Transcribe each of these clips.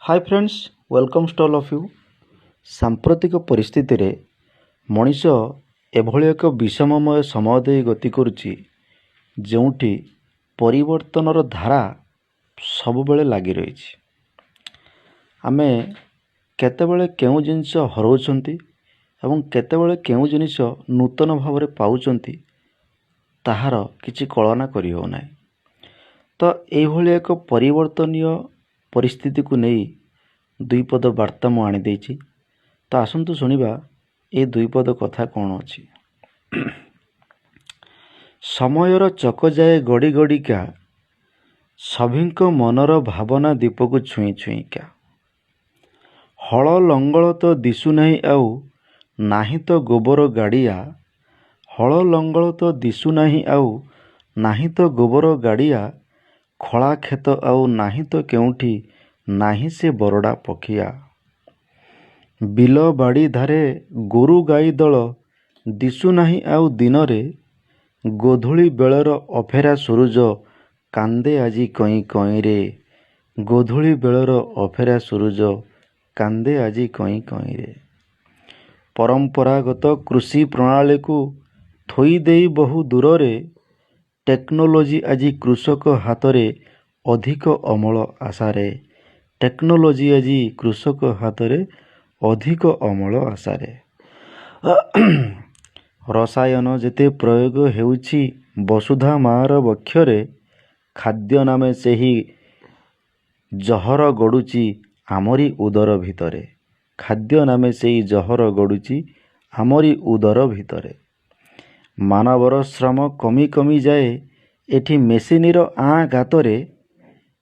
Hi friends, welcome to all of you. ସାମ୍ପ୍ରତିକ ପରିସ୍ଥିତିରେ ମଣିଷ ଏଭଳି ଏକ ବିଷମମୟ ସମୟ ଦେଇ ଗତି କରୁଛି, ଯେଉଁଠି ପରିବର୍ତ୍ତନର ଧାରା ସବୁବେଳେ ଲାଗି ରହିଛି। ଆମେ କେତେବେଳେ କେଉଁ ଜିନିଷ ହରାଉଛନ୍ତି ଏବଂ କେତେବେଳେ କେଉଁ ଜିନିଷ ନୂତନ ଭାବରେ ପାଉଛନ୍ତି, ତାହାର କିଛି କଳନା କରି ହେଉନାହିଁ। ତ ଏଇଭଳି ଏକ ପରିବର୍ତ୍ତନୀୟ ପରିସ୍ଥିତିକୁ ନେଇ ଦୁଇପଦ ବାର୍ତ୍ତା ମୁଁ ଆଣିଦେଇଛି। ତ ଆସନ୍ତୁ ଶୁଣିବା ଏ ଦୁଇପଦ କଥା କ'ଣ ଅଛି। ସମୟର ଚକ ଯାଏ ଗଡ଼ି ଗଡ଼ିକା, ସଭିଙ୍କ ମନର ଭାବନା ଦୀପକୁ ଛୁଇଁ ଛୁଇଁକା। ହଳ ଲଙ୍ଗଳ ତ ଦିଶୁନାହିଁ ଆଉ, ନାହିଁ ତ ଗୋବର ଗାଡ଼ିଆ। ହଳ ଲଙ୍ଗଳ ତ ଦିଶୁନାହିଁ ଆଉ, ନାହିଁ ତ ଗୋବର ଗାଡ଼ିଆ। ଖଳା କ୍ଷେତ ଆଉ ନାହିଁ ତ କେଉଁଠି, ନାହିଁ ସେ ବରଡ଼ା ପଖିଆ। ବିଲ ବାଡ଼ି ଧାରେ ଗୋରୁ ଗାଈ ଦଳ ଦିଶୁନାହିଁ ଆଉ ଦିନରେ। ଗୋଧୂଳି ବେଳର ଅଫେରା ସୂରୁଜ କାନ୍ଦେ ଆଜି କଇଁ କଇଁରେ। ଗୋଧୂଳି ବେଳର ଅଫେରା ସୂରୁଜ କାନ୍ଦେ ଆଜି କଇଁ କଇଁରେ। ପରମ୍ପରାଗତ କୃଷି ପ୍ରଣାଳୀକୁ ଥୋଇ ଦେଇ ବହୁ ଦୂରରେ, ଟେକ୍ନୋଲୋଜି ଆଜି କୃଷକ ହାତରେ ଅଧିକ ଅମଳ ଆଶାରେ। ଟେକ୍ନୋଲୋଜି ଆଜି କୃଷକ ହାତରେ ଅଧିକ ଅମଳ ଆଶାରେ। ରସାୟନ ଯେତେ ପ୍ରୟୋଗ ହେଉଛି ବସୁଧା ମାଆର ବକ୍ଷରେ, ଖାଦ୍ୟ ନାମେ ସେହି ଜହର ଗଡ଼ୁଛି ଆମରି ଉଦର ଭିତରେ। ଖାଦ୍ୟ ନାମେ ସେଇ ଜହର ଗଡ଼ୁଛି ଆମରି ଉଦର ଭିତରେ। ମାନବର ଶ୍ରମ କମି କମି ଯାଏ ଏଠି ମେସିନର ଆଁ ଗାତରେ।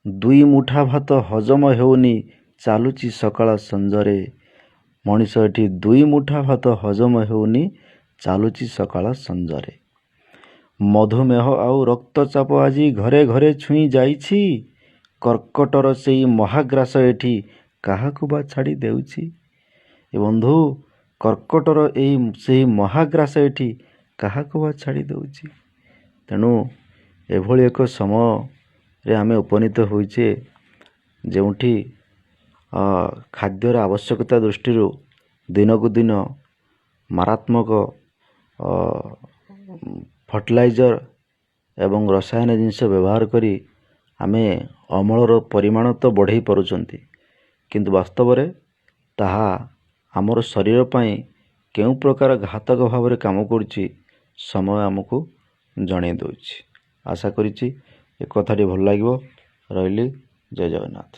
ଦୁଇ ମୁଠା ଭାତ ହଜମ ହେଉନି ଚାଲୁଛି ସକାଳ ସଞ୍ଜରେ। ମଣିଷ ଏଠି ଦୁଇ ମୁଠା ଭାତ ହଜମ ହେଉନି ଚାଲୁଛି ସକାଳ ସଞ୍ଜରେ। ମଧୁମେହ ଆଉ ରକ୍ତଚାପ ଆଜି ଘରେ ଘରେ ଛୁଇଁ ଯାଇଛି। କର୍କଟର ସେଇ ମହାଗ୍ରାସ ଏଠି କାହାକୁ ବା ଛାଡ଼ି ଦେଉଛି? ଏ ବନ୍ଧୁ, କର୍କଟର ଏଇ ସେଇ ମହାଗ୍ରାସ ଏଠି କାହାକୁ ବା ଛାଡ଼ି ଦେଉଛି? ତେଣୁ ଏଭଳି ଏକ ସମୟରେ ଆମେ ଉପନୀତ ହୋଇଛେ, ଯେଉଁଠି ଖାଦ୍ୟର ଆବଶ୍ୟକତା ଦୃଷ୍ଟିରୁ ଦିନକୁ ଦିନ ମାରାତ୍ମକ ଫର୍ଟିଲାଇଜର୍ ଏବଂ ରସାୟନ ଜିନିଷ ବ୍ୟବହାର କରି ଆମେ ଅମଳର ପରିମାଣ ତ ବଢ଼େଇ ପାରୁଛନ୍ତି, କିନ୍ତୁ ବାସ୍ତବରେ ତାହା ଆମର ଶରୀର ପାଇଁ କେଉଁ ପ୍ରକାର ଘାତକ ଭାବରେ କାମ କରୁଛି, ସମୟ ଆମକୁ ଜଣେଇ ଦେଉଛି। ଆଶା କରିଛି ଏ କଥାଟି ଭଲ ଲାଗିବ। ରହିଲି, ଜୟ ଜଗନ୍ନାଥ।